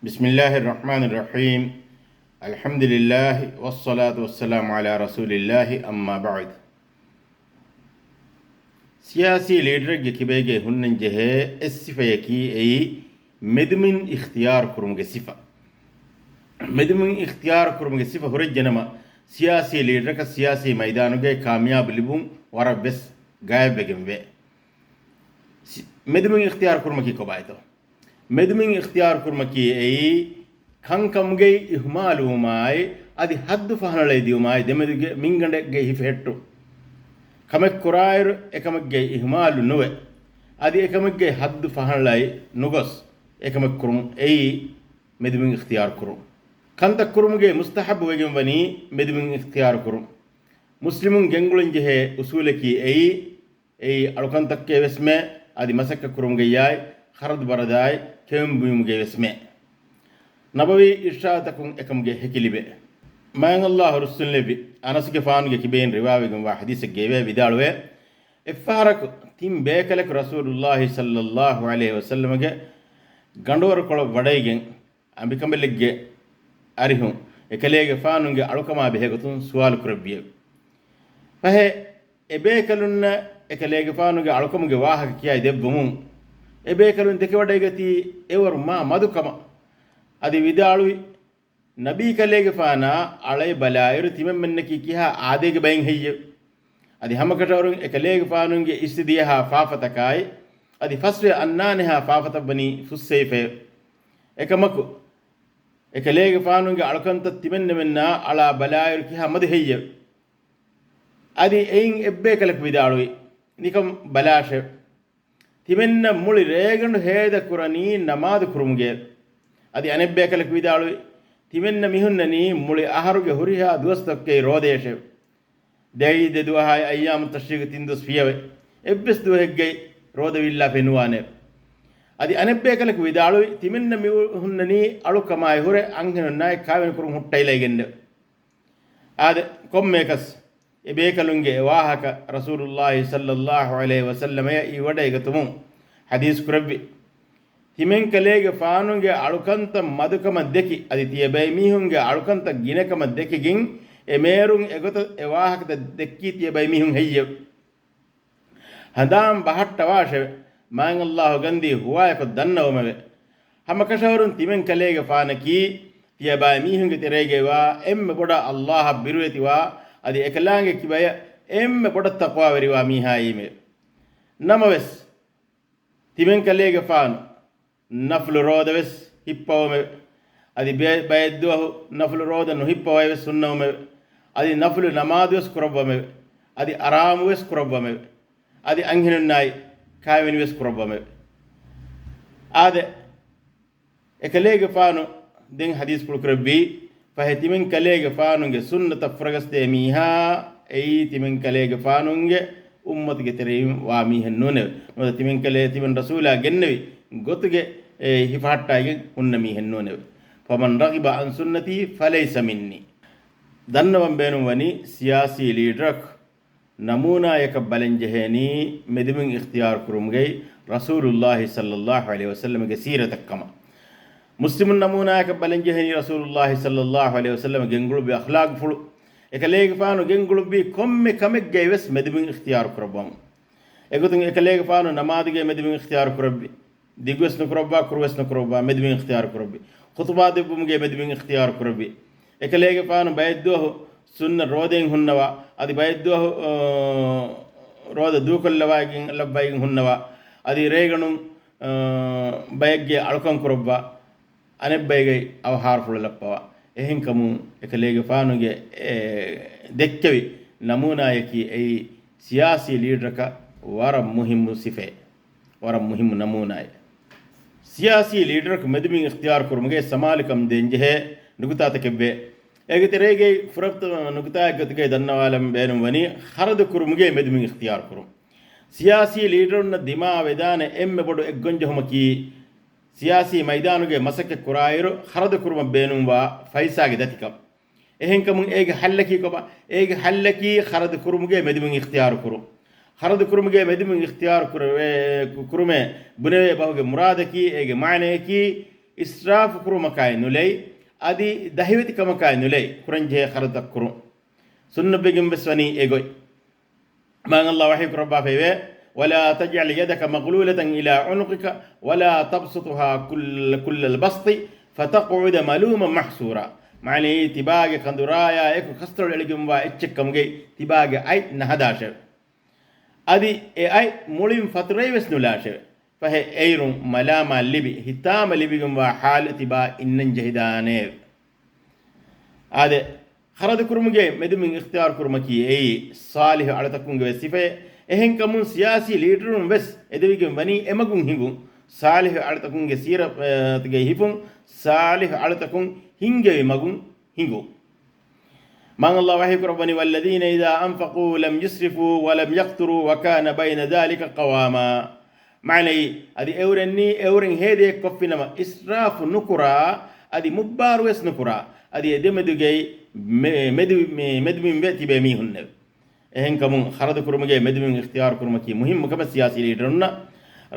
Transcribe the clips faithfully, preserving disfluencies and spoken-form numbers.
بسم الله الرحمن الرحيم. الحمد لله والصلاة والسلام على رسول الله، أما بعد. ސިޔާސީ ލީޑަރެއްގެ ކިބައިގައި ހުންނަން ޖެހޭ އެއް ސިފަޔަކީ އެއީ މެދުމިން އިޚްތިޔާރު ކުރުމުގެ ސިފަ. މެދުމިން އިޚްތިޔާރު ކުރުމުގެ ސިފަ ހުރެއްޖެނަމަ، ސިޔާސީ ލީޑަރަކަށް ސިޔާސީ މައިދާނުގައި ކާމިޔާބު ލިބުން ވަރަށް ވެސް ގާތްވެގެން ވޭ. ސި-، މެދުމިން އިޚްތިޔާރު ކުރުމަކީ ކޮބާތޯ؟ މެދުމިން އިޚްތިޔާރު ކުރުމަކީ އެއީ، ކަންކަމުގައި އިހުމާލުވުމާއި، އަދި ޙައްދު ފަހަނަޅައިދިއުމާއި، ދެމެދުގެ މިންގަނޑެއްގައި ހިފެހެއްޓުން. ކަމެއް ކުރާއިރު އެކަމެއްގައި އިހުމާލު ނުވެ، އަދި އެކަމެއްގައި ޙައްދު ފަހަނަޅައި ނުގޮސް، އެކަމެއް ކުރުން އެއީ މެދުމިން އިޚްތިޔާރު ކުރުން. ކަންތައް ކުރުމުގައި މުސްތަޙައްބު ވެގެން ވަނީ މެދުމިން އިޚްތިޔާރު ކުރުން. މުސްލިމުން ގެންގުޅެން ޖެހޭ އުސޫލަކީ އެއީ، އެއީ އަޅުކަންތަކުގައި ވެސްމެ، އަދި މަސައްކަތް ކުރުމުގައްޔާއި، ޚަރަދު ބަރަދާއި، ކެއުން ބުއިމުގައި ވެސްމެ. ނަބަވީ އިރްޝާދުތަކުން އެކަމުގެ ހެކި ލިބޭ. މާތް ﷲ ރުއްސުންލެއްވި އަނަސްގެފާނުގެ ކިބައިން ރިވާވެގެންވާ ޙަދީޘެއްގައިވޭ ވިދާޅުވޭ، އެއްފަހަރަކު ތިން ބޭކަލަކު ރަސޫލުﷲ ޞައްލަﷲ ޢަލައިހި ވަސައްލަމަގެ ގަނޑުވަރުކޮޅަށް ވަޑައިގެން، އަނބިކަނބަލެއްގެ އަރިހުން އެކަލޭގެފާނުގެ އަޅުކަމާ ބެހޭގޮތުން ސުވާލު ކުރެއްވިއެވެ. ފަހެ، އެބޭކަލުންނަށް އެކަލޭގެފާނުގެ އަޅުކަމުގެ ވާހަކަ ކިޔައި ދެއްވުމުން، އެބޭކަލުން ދެކެވަޑައިގަތީ އެވަރު މާ މަދު ކަމަށް. އަދި ވިދާޅުވި، ނަބީ ކަލޭގެފާނާ އަޅައި ބަލާއިރު ތިމަންމެންނަކީ ކިހާ އާދައިގެ ބައެއް ހެއްޔެވެ؟ އަދި ހަމަކަށަވަރުން އެކަލޭގެފާނުގެ އިސްތިދިޔަހާ ފާފަތަކާއި، އަދި ފަސްވެ އަންނާނެހާ ފާފަތައްވަނީ ފުއްސެވިފައެވެ. އެކަމަކު، އެކަލޭގެފާނުގެ އަޅުކަންތައް ތިމަންމެންނާ އަޅާ ބަލާއިރު ކިހާ މަދު ހެއްޔެވެ؟ އަދި އެއިން އެއްބޭކަލަކު ވިދާޅުވި، ނިކަން ބަލާށެވެ. ތިމަންނަށް މުޅި ރޭގަނޑު ހޭދަކުރަނީ ނަމާދު ކުރުމުގައެވެ. އަދި އަނެއްބޭކަލަކު ވިދާޅުވި، ތިމަންނަށް މިހުންނަނީ މުޅި އަހަރުގެ ހުރިހާ ދުވަސްތަކުގައި ރޯދަޔަށެވެ. ދެ ޢީދު ދުވަހާއި އައްޔާމު ތަޝްރީޤު ތިން ދުވަސް ފިޔަވެ، އެއްވެސް ދުވަހެއްގައި ރޯދަވިއްލާފައި ނުވާނެވެ. އަދި އަނެއްބޭކަލަކު ވިދާޅުވި، ތިމަންނަށް މިހުންނަނީ އަޅުކަމާއި ހުރެ އަންހެނުންނާއި ކާވެނިކުރުން ހުއްޓައިލައިގެންނެވެ. އާދެ، ކޮންމެއަކަސް އެބޭކަލުންގެ އެ ވާހަކަ ރަސޫލުﷲ ޞައްލަﷲ ޢަލައިހި ވަސައްލަމަޔަށް އިވަޑައިގަތުމުން ޙަދީޘް ކުރެއްވި. ތިމަންކަލޭގެފާނުގެ އަޅުކަންތައް މަދުކަމަށް ދެކި، އަދި ތިޔަބައިމީހުންގެ އަޅުކަންތައް ގިނަކަމަށް ދެކިގެން، އެމޭރުން އެގޮތަށް އެ ވާހަކަތައް ދެއްކީ ތިޔަބައިމީހުން ހެއްޔެވެ؟ ހަނދާން ބަހައްޓަވާށެވެ. މާތް ﷲ ގަންދީ ހުވާޔަކޮށް ދަންނަވަމެވެ. ހަމަކަށަވަރުން ތިމަންކަލޭގެފާނަކީ، ތިޔަބައިމީހުންގެ ތެރޭގައިވާ އެންމެ ބޮޑަށް ﷲއަށް ބިރުވެތިވާ، އަދި އެކަލާނގެ ކިބަޔަށް އެންމެ ބޮޑަށް ތަޤްވާވެރިވާ މީހާއީމެވެ. ނަމަވެސް، ތިމަންކަލޭގެފާނު ނަފުލު ރޯދަވެސް ހިއްޕަވަމެވެ. އަދި ބެ-، ބައެއްދުވަހު ނަފުލު ރޯދަ ނުހިއްޕަވައިވެސް ހުންނަވަމެވެ. އަދި ނަފުލު ނަމާދުވެސް ކުރައްވަމެވެ. އަދި އަރާމުވެސް ކުރައްވަމެވެ. އަދި އަންހެނުންނާއި ކާވެނިވެސް ކުރައްވަމެވެ. އާދެ، އެކަލޭގެފާނު ދެން ޙަދީޘްފުޅު ކުރެއްވީ، ފަހެ ތިމަންކަލޭގެފާނުގެ ސުންނަތަށް ފުރަގަސްދޭ މީހާ، އެއީ ތިމަންކަލޭގެފާނުގެ އުއްމަތުގެ ތެރެއިން ވާ މީހެއް ނޫނެވެ. ނުވަތަ ތިމަންކަލޭ ތިމަން ރަސޫލާ ގެންނެވި ގޮތުގެ އެ ހިފަހައްޓާގެން ހުންނަ މީހެއް ނޫނެވެ. فمن رغب عن سنتي فليس مني. ދަންނަވަން ބޭނުން ވަނީ ސިޔާސީ ލީޑަރަކު ނަމޫނާޔަކަށް ބަލަން ޖެހޭނީ މެދުމިން އިޚްތިޔާރު ކުރުމުގައި ރަސޫލުﷲ ޞައްލަﷲ ޢަލައިހި ވަސައްލަމަގެ ސީރަތަށް ކަމަށް. މުސްލިމުން ނަމޫނާޔަކަށް ބަލަން ޖެހޭނީ ރަސޫލުﷲ ޞައްލަﷲ ޢަލައިހި ވަސައްލަމަ ގެންގުޅުއްވި އަޚްލާގުފުޅު. އެކަލޭގެފާނު ގެންގުޅުއްވި ކޮންމެ ކަމެއްގައި ވެސް މެދުމިން އިޚްތިޔާރު ކުރައްވަމުން. އެގޮތުން އެކަލޭގެފާނު ނަމާދުގައި މެދުމިން އިޚްތިޔާރު ކުރެއްވި. ދިގުވެސް ނުކުރައްވާ، ކުރުވެސް ނުކުރައްވާ، މެދުމިން އިޚްތިޔާރު ކުރެއްވި. ޚުޠުބާ ދެއްވުމުގައި މެދުމިން އިޚްތިޔާރު ކުރެއްވި. އެކަލޭގެފާނު ބައެއްދުވަހު ސުންނަ ރޯދައިން ހުންނަވާ، އަދި ބައެއްދުވަހު، އާ، ރޯދަ ދޫކޮށްލަވައިގެން، ލައްވައިގެން ހުންނަވާ، އަދި ރޭގަނޑުން، އާ، ބައެއްގެ އަޅުކަން ކުރައްވާ، އަނެއްބައިގައި އަވަހާރަފުޅު ލައްޕަވާ. އެހެންކަމުން އެކަލޭގެފާނުގެ އެ ދެއްކެވި ނަމޫނާޔަކީ އެއީ ސިޔާސީ ލީޑަރަކަށް ވަރަށް މުހިއްމު ސިފައެއް. ވަރަށް މުހިއްމު ނަމޫނާއެއް. ސިޔާސީ ލީޑަރަކު މެދުމިން އިޚްތިޔާރު ކުރުމުގެ ސަމާލުކަން ދޭންޖެހޭ ނުކުތާތަކެއްވޭ. އޭގެ ތެރޭގައި ފުރަތަމަ ނުކުތާއެއް ގޮތުގައި ދަންނަވާލަން ބޭނުންވަނީ ޚަރަދު ކުރުމުގެ މެދުމިން އިޚްތިޔާރު ކުރުން. ސިޔާސީ ލީޑަރުންނަށް ދިމާވެދާނެ އެންމެ ބޮޑު އެއްގޮންޖެހުމަކީ، ސިޔާސީ މައިދާނުގެ މަސައްކަތް ކުރާއިރު ޚަރަދު ކުރުމަށް ބޭނުންވާ ފައިސާގެ ދަތިކަން. އެހެންކަމުން އޭގެ ޙައްލަކީ ކޮބާ؟ އޭގެ ޙައްލަކީ ޚަރަދު ކުރުމުގެ މެދުމިން އިޚްތިޔާރު ކުރުން. ޚަރަދު ކުރުމުގެ މެދުމިން އިޚްތިޔާރު ކުރެވޭ-، ކު-، ކުރުމޭ ބުނެވޭ ބަހުގެ މުރާދަކީ، އޭގެ މާނަޔަކީ، އިސްރާފު ކުރުމަކާއި ނުލައި، އަދި ދަހިވެތިކަމަކާއި ނުލައި، ކުރަންޖެހޭ ޚަރަދުތައް ކުރުން. ސުންނަތްވެގެން ވެސް ވަނީ އެގޮތް. މާތް ﷲ ވަޙީ ކުރައްވާފައިވޭ، ولا تجعل يدك مغلولة إلى عنقك ولا تبسطها كل، كل البسط فتقعد ملوما محسورا. މާނައީ، ތިބާގެ ކަނދުރާޔާ އެކު ކަސްތޮޅު އެޅިގެންވާ އެއްޗެއްކަމުގައި ތިބާގެ އަތް ނަހަދާށެވެ. އަދި އެ އަތް މުޅިން ފަތުރައިވެސް ނުލާށެވެ. ފަހެ އެއިރުން މަލާމާތް ލިބި، ހިތާމަ ލިބިގެންވާ ޙާލު ތިބާ އިންނަން ޖެހިދާނެ. އާދެ، ޚަރަދު ކުރުމުގެ މެދުމިން އިޚްތިޔާރު ކުރުމަކީ އެއީ ޞާލިޙު އަޅުތަކުންގެ ވެސް ސިފައެއް. އެހެންކަމުން ސިޔާސީ ލީޑަރުން ވެސް އެދެވިގެން ވަނީ އެމަގުން ހިނގުން. ޞާލިޙު އަޅުތަކުންގެ ސީރަތުގެ ހިފުން، ޞާލިޙު އަޅުތަކުން ހިންގެވި މަގުން ހިނގުން. މާތް ﷲ ވަޙީ ކުރައްވަނީ، والذين إذا أنفقوا لم يسرفوا ولم يقتروا وكان بين ذلك قواما. މާނައީ، އަދި އެއުރެންނީ އެއުރެން ހޭދައެއް ކޮށްފިނަމަ، އިސްރާފު ނުކުރާ، އަދި މުއްބާރުވެސް ނުކުރާ، އަދި އެ ދެމެދުގައި މެ-، މެދު-، މެ-، މެދުމިންވެ ތިބޭ މީހުންނެވެ. އެހެންކަމުން، ޚަރަދު ކުރުމުގެ މެދުމިން އިޚްތިޔާރު ކުރުމަކީ މުހިއްމު ކަމެއް ސިޔާސީ ލީޑަރުންނަށް.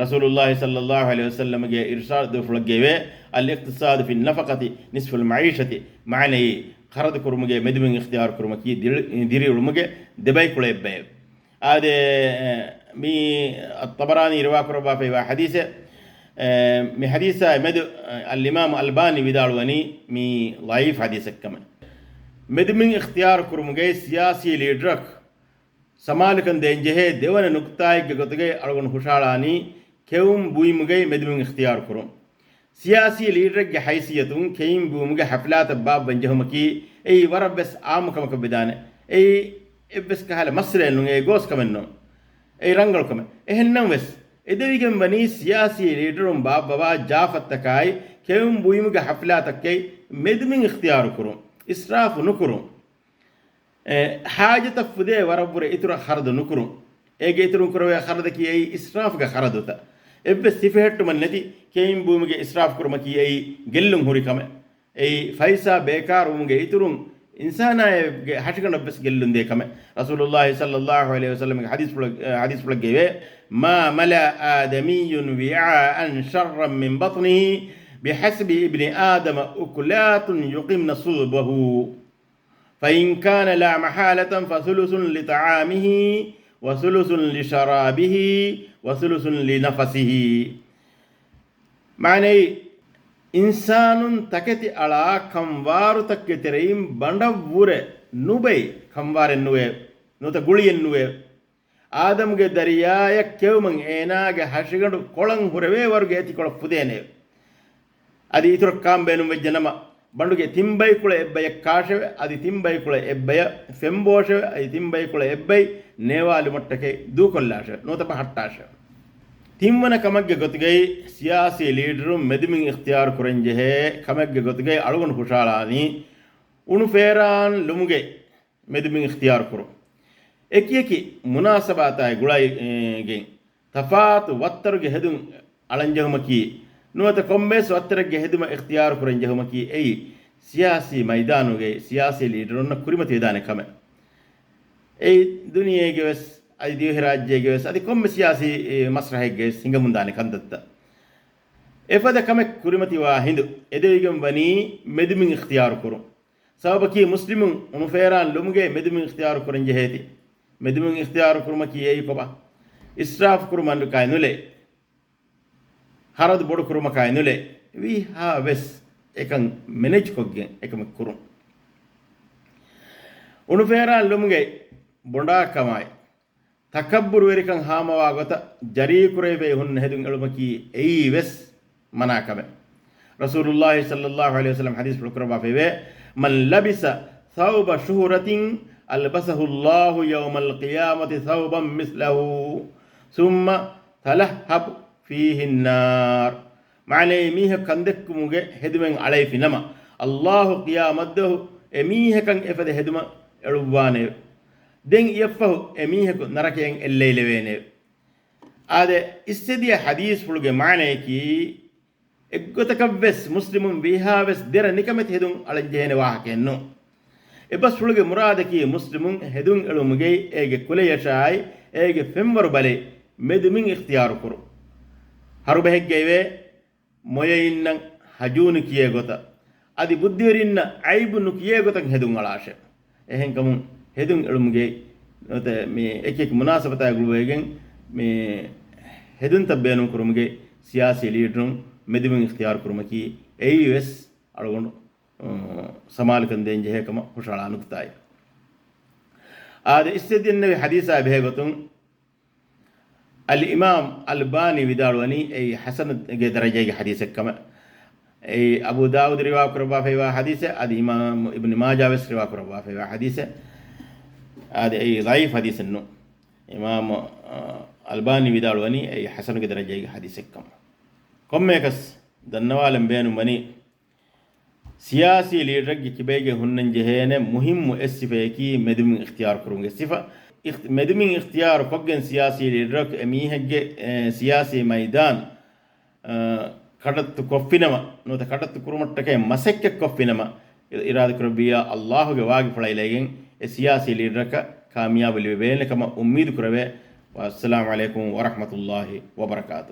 ރަސޫލުﷲ ޞައްލަﷲ ޢަލައިހި ވަސައްލަމަގެ އިރުޝާދުފުޅެއްގައިވޭ، الاقتصاد في النفقة نصف المعيشة. މާނައީ، ޚަރަދު ކުރުމުގެ މެދުމިން އިޚްތިޔާރު ކުރުމަކީ ދިރި-، ދިރިއުޅުމުގެ ދެބައިކުޅަ އެއްބަޔެވެ. އާދެ، މީ އައްޠަބަރާނީ ރިވާކުރައްވާފައިވާ ޙަދީޘެއް. މި ޙަދީޘާ މެދު އަލްއިމާމު އަލްބާނީ ވިދާޅުވަނީ މީ ޟަޢީފު ޙަދީޘެއްކަމަށް. މެދުމިން އިޚްތިޔާރު ކުރުމުގައި ސިޔާސީ ލީޑަރަކު ސަމާލުކަން ދޭންޖެހޭ ދެވަނަ ނުކުތާއެއްގެ ގޮތުގައި އަޅުގަނޑު ހުށަހަޅާނީ ކެއުން ބުއިމުގައި މެދުމިން އިޚްތިޔާރު ކުރުން. ސިޔާސީ ލީޑަރެއްގެ ހައިސިއްޔަތުން ކެއިން ބުއިމުގެ ޙަފްލާތައް ބާއްވަން ޖެހުމަކީ އެއީ ވަރަށް ވެސް އާއްމު ކަމަކަށް ވެދާނެ. އެއީ އެއްވެސް ކަހަލަ މައްސަލައެއް ނޫން، އެއީ ގޯސް ކަމެއް ނޫން. އެއީ ރަނގަޅު ކަމެއް. އެހެންނަމަވެސް، އެދެވިގެން ވަނީ ސިޔާސީ ލީޑަރުން ބާއްވަވާ ޖާފަތްތަކާއި ކެއުން ބުއިމުގެ ޙަފްލާތަކަކައި މެދުމިން އިޚްތިޔާރު ކުރުން، އިސްރާފު ނުކުރުން. އެ، ޙާޖަތަށް ފުދޭ ވަރަށްވުރެ އިތުރަށް ޚަރަދު ނުކުރުން. އޭގެ އިތުރުން ކުރެވޭ ޚަރަދަކީ އެއީ އިސްރާފުގެ ޚަރަދުތައް. އެއްވެސް ހިފެހެއްޓުމެއް ނެތި ކެއިން ބުއިމުގެ އިސްރާފު ކުރުމަކީ އެއީ ގެއްލުން ހުރި ކަމެއް. އެއީ ފައިސާ ބޭކާރުވުމުގެ އިތުރުން އިންސާނާއެއްގެ ހަށިގަނޑަށް ވެސް ގެއްލުން ދޭ ކަމެއް. ރަސޫލުﷲ ޞައްލަﷲ ޢަލައިހި ވަސައްލަމަގެ ޙަދީޘްފުޅެއް، ޙަދީޘްފުޅެއްގައިވޭ، ما ملأ آدمي وعاء شرا من بطنه بحسب ابن آدم أكلات يقمن صلبه. فإن كان لا محالة فثلث لطعامه وثلث لشرابه وثلث لنفسه. މާނައީ، އިންސާނުން ތަކެތި އަޅާ ކަންވާރުތަކުގެ ތެރެއިން ބަނޑަށްވުރެ ނުބައި ކަންވާރެއް ނުވެ، ނުވަތަ ގުޅިއެއް ނުވެ. އާދަމުގެ ދަރިޔާއަށް ކެއުމަށް އޭނާގެ ހަށިގަނޑު ކޮޅަށް ހުރެވޭ ވަރުގެ އެތިކޮޅަށް ފުދޭނެ. އަދި އިތުރަށް ކާން ބޭނުން ވެއްޖެ ނަމަ، ބަނޑުގެ ތިން ބައިކުޅަ އެއްބަޔަށް ކާށެވެ. އަދި ތިން ބައިކުޅަ އެއްބަޔަށް ފެންބޯށެވެ. އަދި ތިން ބައިކުޅަ އެއްބައި ނޭވާލުމަށްޓަކައި ދޫކޮށްލާށެވެ. ނުވަތަ ބަހައްޓާށެވެ. ތިންވަނަ ކަމެއްގެ ގޮތުގައި ސިޔާސީ ލީޑަރުން މެދުމިން އިޚްތިޔާރު ކުރަންޖެހޭ ކަމެއްގެ ގޮތުގައި އަޅުގަނޑު ހުށަހަޅާނީ އުނުފޭރާން ލުމުގެ މެދުމިން އިޚްތިޔާރު ކުރުން. އެކިއެކި މުނާސަބާތާއި ގުޅައިގެން ތަފާތު ވައްތަރުގެ ހެދުން އަޅަންޖެހުމަކީ، ނުވަތަ ކޮންމެވެސް ވައްތަރެއްގެ ހެދުމަށް އިޚްތިޔާރު ކުރަން ޖެހުމަކީ އެއީ ސިޔާސީ މައިދާނުގައި ސިޔާސީ ލީޑަރުންނަށް ކުރިމަތިވެދާނެ ކަމެއް. އެއީ ދުނިޔޭގެ ވެސް، އަދި ދިވެހިރާއްޖޭގެ ވެސް، އަދި ކޮންމެ ސިޔާސީ، އެ، މަސްރަހެއްގައި ވެސް ހިނގަމުންދާނެ ކަންތައްތައް. އެފަދަ ކަމެއް ކުރިމަތިވާ ހިނދު އެދެވިގެން ވަނީ މެދުމިން އިޚްތިޔާރު ކުރުން. ސަބަބަކީ މުސްލިމުން އުނުފޭރާން ލުމުގެ މެދުމިން އިޚްތިޔާރު ކުރަން ޖެހޭތީ. މެދުމިން އިޚްތިޔާރު ކުރުމަކީ އެއީ ކޮބާ؟ އިސްރާފު ކުރުމަކާއި ނުލެ. ޚަރަދު ބޮޑު ކުރުމަކާއި ނުލެ. ވީހާ ވެސް އެކަން މެނޭޖް ކޮށްގެން އެކަމެއް ކުރުން. އުނުފޭރާން ލުމުގެ ބޮނޑާކަމާއި ތަކައްބުރުވެރިކަން ހާމަވާ ގޮތަށް ޖަރީކުރެވިފައި ހުންނަ ހެދުން އެޅުމަކީ އެއީ ވެސް މަނާކަމެއް. ރަސޫލުﷲ ޞައްލަﷲ ޢަލައިހި ވަސައްލަމަ ޙަދީޘްފުޅު ކުރައްވާފައިވޭ، من لبس ثوب شهرة ألبسه الله يوم القيامة ثوبا مثله ثم تلهب فيه النار. މާނައީ، މީހަކު ކަންދެއްކުމުގެ ހެދުމެއް އަޅައިފި ނަމަ، ﷲ ޤިޔާމަތްދުވަހު އެމީހަކަށް އެފަދަ ހެދުމަށް އެޅުއްވާނެއެވެ. ދެން އެއަށްފަހު އެމީހަކު ނަރަކަޔަށް އެއްލައިލެވޭނެއެވެ. އާދެ، އިއްސެދިޔަ ޙަދީޘްފުޅުގެ މާނަޔަކީ، އެއްގޮތަކަށްވެސް މުސްލިމުން ވީހާވެސް ދެރަ ނިކަމެތި ހެދުން އަޅަންޖެހޭނެ ވާހަކައެއް ނޫން. އެބަސްފުޅުގެ މުރާދަކީ މުސްލިމުން ހެދުން އެޅުމުގައި އޭގެ ކުލަޔަށާއި އޭގެ ފެންވަރު ބަލައި މެދުމިން އިޚްތިޔާރު ކުރުން. ހަރުބަހެއްގައިވޭ، މޮޔައިންނަށް ހަޖޫނު ކިޔޭ ގޮތަށް، އަދި ބުއްދިވެރިންނަށް އައިބު ނުކިޔޭ ގޮތަށް ހެދުން އަޅާށެ. އެހެންކަމުން ހެދުން އެޅުމުގެ ނުވަތަ މި އެކި އެކި މުނާސަބަތާ ގުޅުވައިގެން މި ހެދުންތައް ބޭނުން ކުރުމުގެ ސިޔާސީ ލީޑަރުން މެދުމިން އިޚްތިޔާރު ކުރުމަކީ އެއީ ވެސް އަޅުގަނޑު، އު، ސަމާލުކަން ދޭން ޖެހޭ ކަމަށް ހުށައަޅާ ނުކުތާއެއް. އާދެ، އިސްތަށި ދެންނެވި ޙަދީޘާ ބެހޭ ގޮތުން، އަލްއިމާމް އަލްބާނީ ވިދާޅުވަނީ އެއީ ޙަސަނުގެ ދަރަޖައިގެ ޙަދީޘެއް ކަމަށް. އެއީ އަބޫ ދާވޫދު ރިވާ ކުރައްވާފައިވާ ޙަދީޘެއް، އަދި އިމާމް އިބްނު މާޖާ ވެސް ރިވާ ކުރައްވާފައިވާ ޙަދީޘެއް. އާދެ، އެއީ ޟަޢީފް ޙަދީޘެއް ނޫން. އިމާމް، އަ، އަލްބާނީ ވިދާޅުވަނީ އެއީ ޙަސަނުގެ ދަރަޖައިގެ ޙަދީޘެއް ކަމަށް. ކޮންމެއަކަސް ދަންނަވާލަން ބޭނުން ވަނީ، ސިޔާސީ ލީޑަރެއްގެ ކިބައިގެ ހުންނަން ޖެހޭނެ މުހިއްމު އެއް ސިފައަކީ މެދުމިން އިޚްތިޔާރު ކުރުމުގެ ސިފަ. އިޚް-، މެދުމިން އިޚްތިޔާރު ކޮށްގެން ސިޔާސީ ލީޑަރަކު އެ މީހެއްގެ، އެ، ސިޔާސީ މައިދާން، އަ، ކަޑައްތު ކޮށްފިނަމަ، ނުވަތަ ކަޑައްތު ކުރުމަށްޓަކައި މަސައްކަތް ކޮށްފިނަމަ، އި-، އިރާދަކުރެއްވިއްޔާ ﷲ ގެ ވާގިފުޅަށް އިލައިގެން އެ ސިޔާސީ ލީޑަރަކަށް ކާމިޔާބު ލިބެވޭނެ ކަމަށް އުއްމީދު ކުރެވޭ. ވައްސަލާމު ޢަލައިކުމް ވަރަޙްމަތުﷲ ވަބަރަކާތުހު.